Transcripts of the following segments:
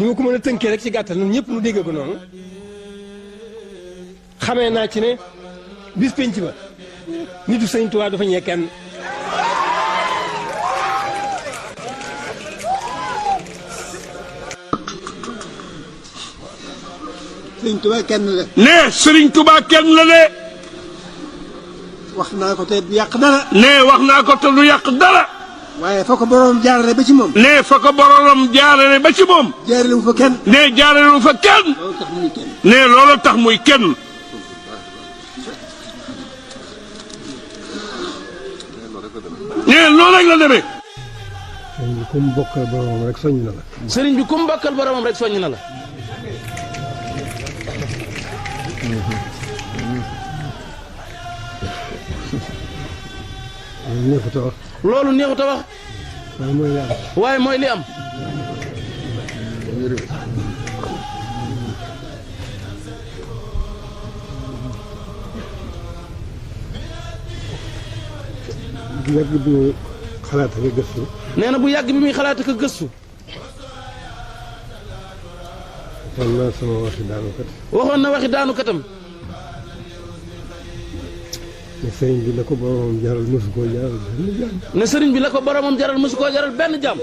ni ma ko mën a tënkee rek ci gàttal ñun ñëpp nu dégg ko noonu xamee naa ci ne bis penc ba nitu Sëriñ Tuubaa dafa ñee kenn. Sëriñ Tuubaa kenn la. nee Sëriñ Tuubaa kenn la de. wax naa ko te du yàq dara. nee wax naa ko te du yàq dara. waaye fa ko boroom jaarale ba ci moom. nee fa ko boroom jaarale ba ci moom. jaarale wu fa kenn. nee jaarale wu fa kenn. loolu tax muy kenn. nee loolu tax muy kenn. nee loolu rek la demee. sëriñ bi ku mu bokkal boromam rek soññ na la. sëriñ bi ku mu bokkal boromam rek soññ na la. loolu neexut a wax. loolu neexut a wax. waaye mooy li am. waaye mooy li am. bu yàgg bi muy xalaat ak gëstu. nee na bu yàgg bi muy xalaat ak gëstu. waxoon naa sama waxi daanu kat. waxoon na waxi daanu katam. ne sëriñ bi la ko boromam jaral mosu koo jaral benn jàmm. ne sëriñ bi la ko boromam jaral mosu koo jaral benn jàmm.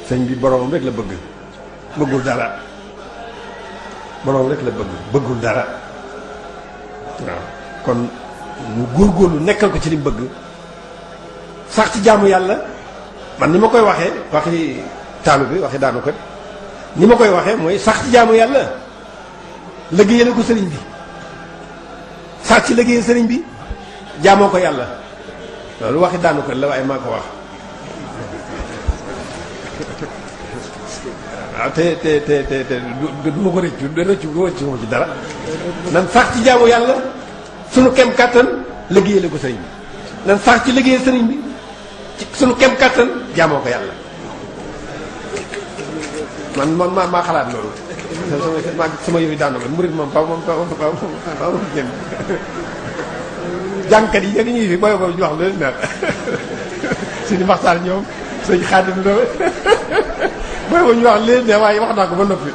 sëñ bi boromam rek la bëgg bëggul dara boromam rek la bëggul dara waaw kon mu góorgóorlu nekkal ko ci li bëgg sax ci jaamu yàlla man ni ma koy waxee waxi taalu bi waxi daanu kat ni ma koy waxee mooy sax ci jaamu yàlla liggéeyal ko sëriñ bi sax ci liggéeyal sëriñ bi jaamoo ko yàlla loolu waxi daanu kat la waaye maa ko wax waaw te du ma ko rëccu rëccu ci dara nan sax ci jaamu yàlla sunu kem kàttan liggéeyale ko sëriñ bi nan sax ci liggéeyal sëriñ bi ci sunu kem kàttan jaamoo ko yàlla man maa xalaat loolu sama yooyu daanu ko murit moom faaw moom génn jàngkat yi yéen ñuy fi booy boobu ñu wax leen neex suñu waxtaan ñoom sëñ Xaadim loolu booy boobu ñu wax leen neex waaye wax naa ko ba noppi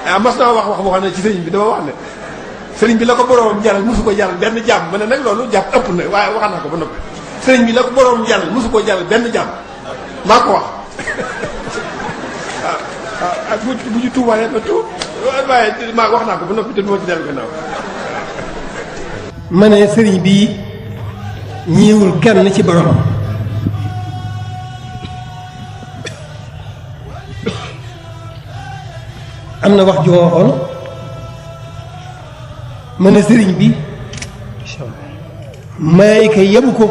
ah mas naa wax boo xam ne ci sëriñ bi dama wax ne sëriñ bi la ko boroomam jaral mosu ko jaral benn jàmm ma ne nag loolu jàpp ëpp na waaye wax naa ko ba noppi sëriñ bi la ko boroomam jaral mosu ko jaral benn jàmm maa ko wax waaw ak bu ñu tuubalee ba tuub waaye maa wax naa ko ba noppi te du ma ci dellu gannaaw. ma ne sëriñ bi ñiiwul kenn ci borom. am na wax ju waxoon ma ne sëriñ bi malaayika yebu ko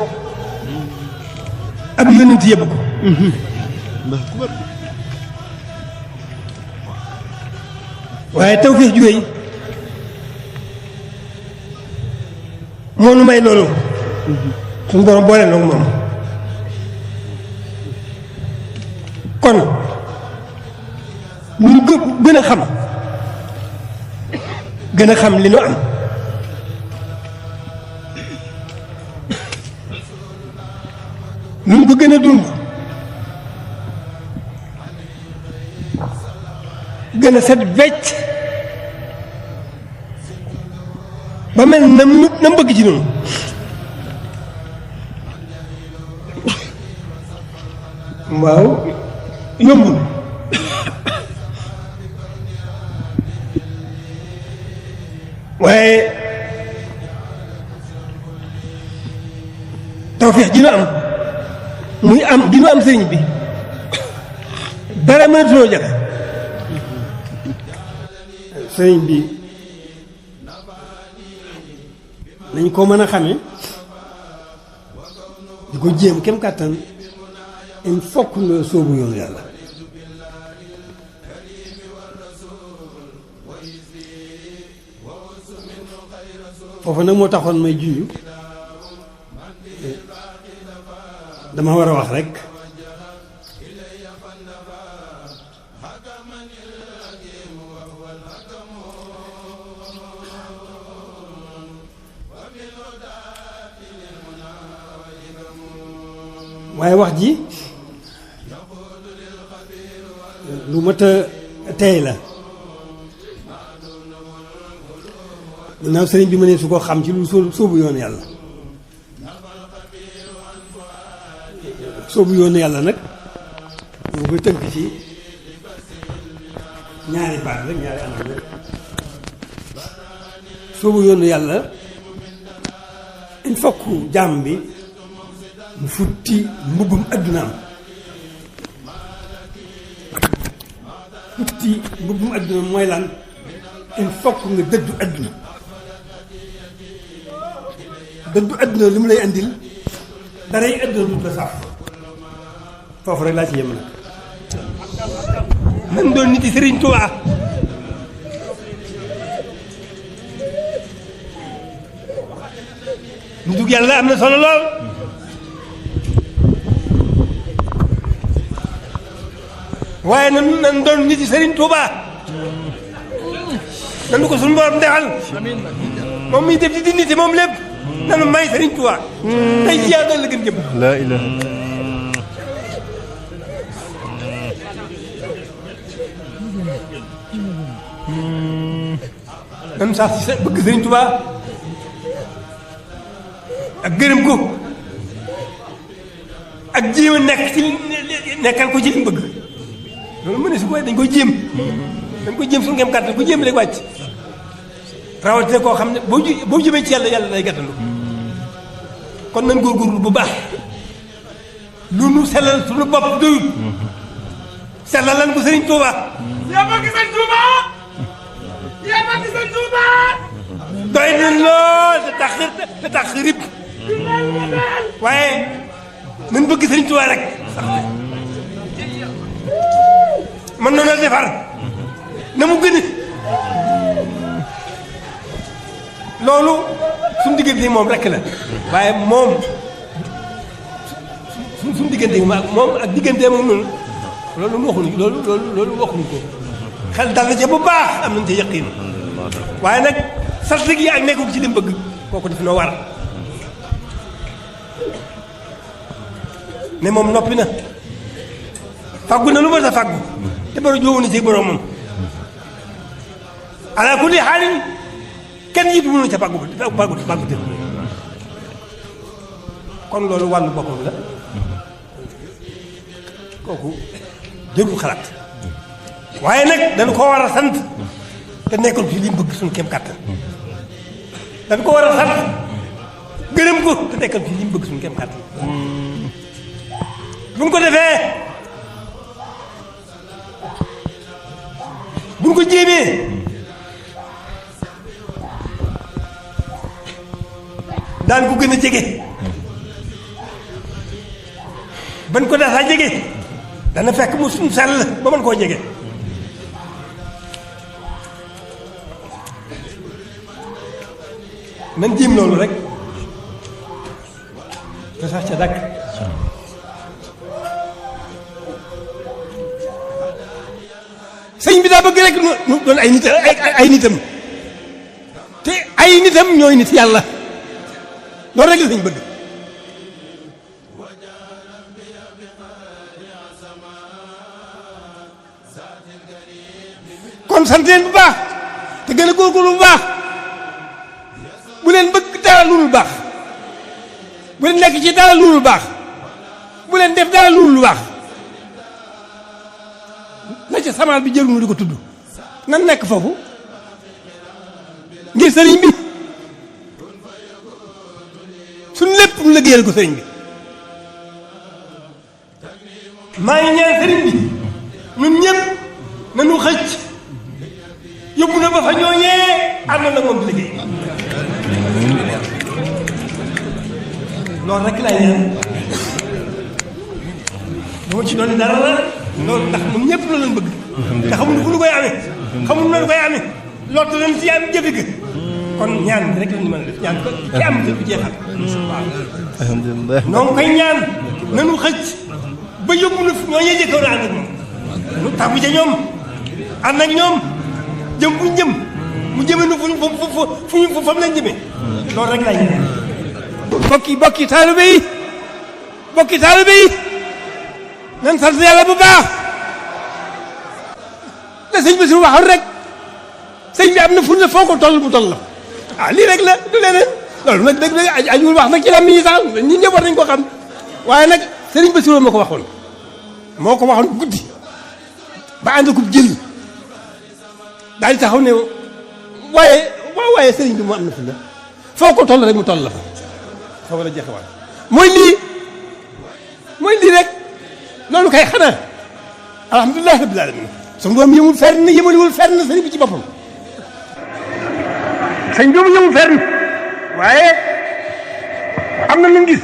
ab yonent yebu ko. waaye tawfeex ju réy moo nu may loolu suñu borom boole noonu moom kon ñu gën a xam li nu am ñu ko gën a dund gën a set wecc ba mel na bëgg ci noonu waaw yombul waaye tawfeex ji nu am muy am gi nu am sëriñ bi dara mënatuloo jaga sëriñ bi nañ ko mën a xamee di ko jéem kem kàttan il faut que nga sóobu yoonu yàlla foofu nag moo taxoon may junj dama war a wax rek waaye wax ji lu mat a tey la ginnaaw sëriñ bi ma ne su ko xam ci lu sóobu yoonu yàlla sóobu yoonu yàlla nag ñu koy tënk ci ñaari baat rek ñaari anam rek sóobu yoonu yàlla il faut que jàmm bi mu futti mbubbum addunaam futti mbubbum addunaam mooy lan il faut que nga dëddu adduna dëddu adduna li mu lay andil dara yi adduna du la saf foofu rek laa ci yem nag nan doon nit yi Sëriñ Tuubaa nitug yàlla am na solo lool waaye nan doon nit yi Sëriñ Tuubaa nanu ko suñu borom defal moom miy def di nit moom lépp nanu may Sëriñ Tuubaa tey ji yàlla la gën jëm la ilaha nanu sax ci bëgg Sëriñ Tuubaa ak gërëm ko ak jéem a nekk ci nekkal ko ci li mu bëgg loolu mu ne su ko dañ koy jéem suñu ngem kàttan ku jéem rek wàcc rawatina koo xam ne boo jëmee ci yàlla yàlla day gàttandu kon nañ góorgóorlu bu baax lu nu sellal suñu bopp doyut sellal lan ko Sëriñ Tuubaa yaa bëgg Sëriñ Tuubaa yaa bëgg Sëriñ Tuubaa doy na lool te tax rib waaye nañ bëgg Sëriñ Tuubaa rek mën na noo defar na mu gën loolu suñu diggante moom rek la waaye moom suñu diggante moom ak diggante moom noonu loolu waxuñu ko xel dal na ca bu baax am nañ ca yaqin waaye nag sas gi ak nekkul ci li mu bëgg kooku daf noo war ne moom noppi na faggu na lu ma sa faggu te baro joowu na ci boromam ala kulli xaalin kenn yitu mënu ca faggu te kon loolu wàllu boppam la kooku jërul xalaat waaye nag dañu ko war a sant te nekkul ci li mu bëgg suñu kem kàttan dañu ko war a sant gërëm ko te nekkul ci li mu bëgg suñu kem kàttan bu ñu ko defee bu ñu ko jéemee daan ko gën a jege ban ko daa saa jege dana fekk mu suñu sell ba mën koo jege nan jéem loolu rek te sax ca dakk sëñ bi daa bëgg rek nu doon ay nitam te ay nitam ñooy nit yàlla loolu rek la sëñ bëgg kon sant leen bu baax te gën a góorgóorlu bu baax bu leen bëgg dara lu dul baax bu leen nekk ci dara lu dul baax bu leen def dara lu dul baax la ca samaal bi jëruñu di ko tudd nan nekk foofu ngir sëriñ bi suñ lépp ñu liggéeyal ko sëriñ bi maa ngi ñaan sëriñ bi ñun ñëpp nañu xëcc yóbbu na ba fa ñooñee ànd na moom di liggéey loolu rek laay ñaan dama ci doon dara la loolu ndax ñun ñëpp loolu lañ bëgg te xamuñu fu ñu koy amee xamuñu noonu koy amee loolu lañ ci am jëfe ga kon ñaan rek lañu mën a def ñaan ko ci am te du jeexal waaw alhamdulilah noonu koy ñaan nanu xëcc ba yóbbu na ñooñee jëkkoon a ànd ak moom nu tàggu ca ñoom ànd ak ñoom jëm fu ñu jëm mu jëmee nu fu fam lañ jëmee loolu rek laay ñaan bokki taalibe yi bokki taalibe yi nan sant yàlla bu baax te sëñ bi su waxoon rek sëñ bi am na ful ne foo ko toll mu toll la ah lii rek la du leneen loolu nag dëgg dëgg ajuwul wax nag ci lam yi sax ñun ñëpp war nañ ko xam waaye nag sëriñ Bassirou moo ko waxoon guddi ba ànd ko jël daal di taxaw ne waaye sëriñ bi mu am na ful ne foo ko toll rek mu toll la fa foo war a jeexewaat mooy lii rek loolu kay xanaa alhamdulilah rabbil alamin suñu doom yëmaliwul fenn sëriñ bi ci boppam sëñ bi mu yëmul fenn waaye am na lu ñu gis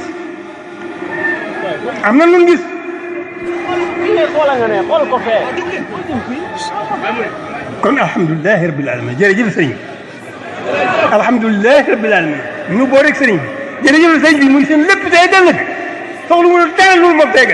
kon alhamdulilah rabbil alamin jërëjëf sëriñ bi alhamdulilah rabbil alamin nu boo rek sëriñ bi jërëjëf sëriñ bi muy seen lépp tey dal na soxla mu dara loolu moom tey